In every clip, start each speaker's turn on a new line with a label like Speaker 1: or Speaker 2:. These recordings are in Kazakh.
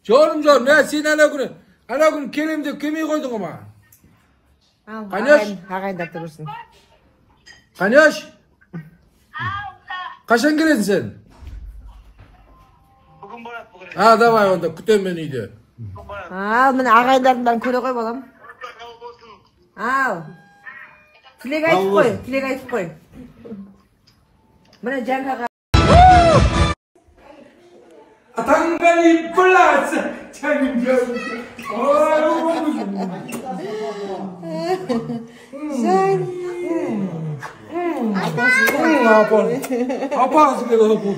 Speaker 1: Жаным, жаным, ә, сен ана күні келем деп келмей қойдың ғой маған. Қанеш?
Speaker 2: Ағайындар тұрсын.
Speaker 1: Қанеш? Қашан келесің сен?
Speaker 3: Бүгін барады, бүгін.
Speaker 1: А, давай онда, күтемін мен үйде.
Speaker 2: Ал, міне ағайындардың бәрін көре қой, балам. Ал. Тілек айтып қой, тілек айтып қой. Міне жаңағы.
Speaker 1: Атаңға инфляция. Жаным, жаным. Апасы келеді.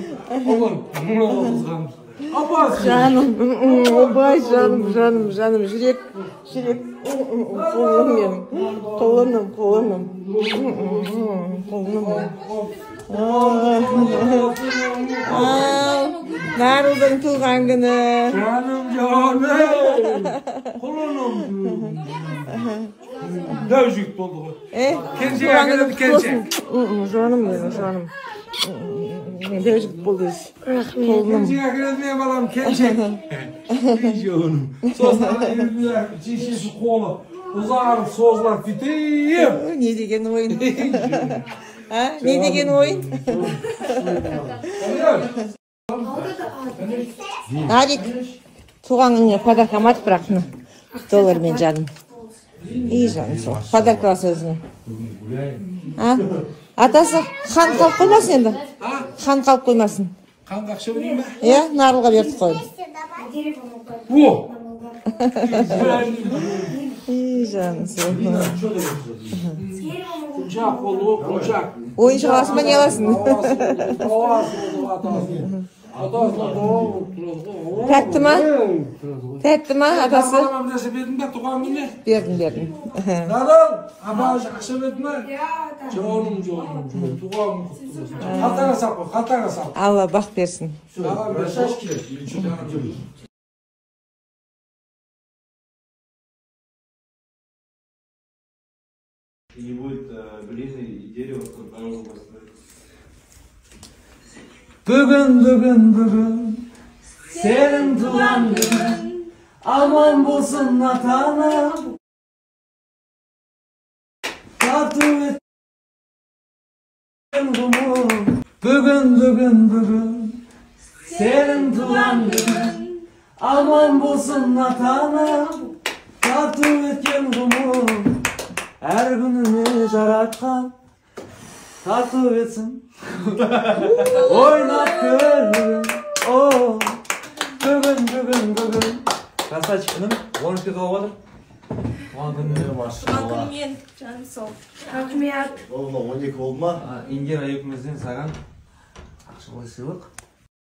Speaker 1: Апасы.
Speaker 2: Жаным, ойбай, жаным, жаным, жаным, жүрек, жүрек, қолым менің, қолыным, қолыным, қолыным. Нарылдың туған күні.
Speaker 1: Жаным, жаным, құлыным. Дәу жігіт болды ғой. Келіншек әкеледі, келіншек.
Speaker 2: Жаным менің, жаным. Дәу жігіт болды өзі.
Speaker 4: Рахмет.
Speaker 1: Келіншек әкеледі менің балам, келіншек. Жаным. Сосын шешесі қолы ұзарып созылып бүйтіп.
Speaker 2: Не деген ойын? Не деген ойын? Нарик, туған күніне подарка алмадық, бірақ мына доллармен, жаным. И жаным сол. Подарка аласың өзіңе. Атасы, хан қалып қоймасын енді. Хан қалып қоймасын.
Speaker 1: Ханға ақша берейін бе?
Speaker 2: Иә, Нарылға бердік қой.
Speaker 1: О!
Speaker 2: И жаным сол.
Speaker 1: Құншақ болды ғой, құншақ.
Speaker 2: Ойыншық аласың ба, не аласың? Тәтті ма? Тәтті ма, атасы?
Speaker 1: Бердің бе туған күніне?
Speaker 2: Бердім, бердім.
Speaker 1: Нарыл, апа ақша берді ме? Жаным, жаным, туған күн құтты болсын. Қалтаңа сап қой, қалтаңа сап.
Speaker 2: Алла бақ берсін.
Speaker 5: И не будет глины и дерева, чтобы дорогу построить.
Speaker 6: Бүгін, бүгін, бүгін сенің туған күнің, аман болсын ата-анаң, тату еткен ғұмыр. Бүгін, бүгін, бүгін сенің туған күнің, аман болсын ата-анаң, тату еткен ғұмыр. Әр күніне жаратқан тату етсін, ойнап күлгін. О, бүгін, бүгін, бүгін.
Speaker 5: Красавчик інім, 13-ке толып отыр. Туған күніңмен.
Speaker 4: Туған күніңмен, жаным сол. Рахмет.
Speaker 7: Ол мынау 12 болды ма?
Speaker 5: Индира екеумізден саған ақшалай сыйлық.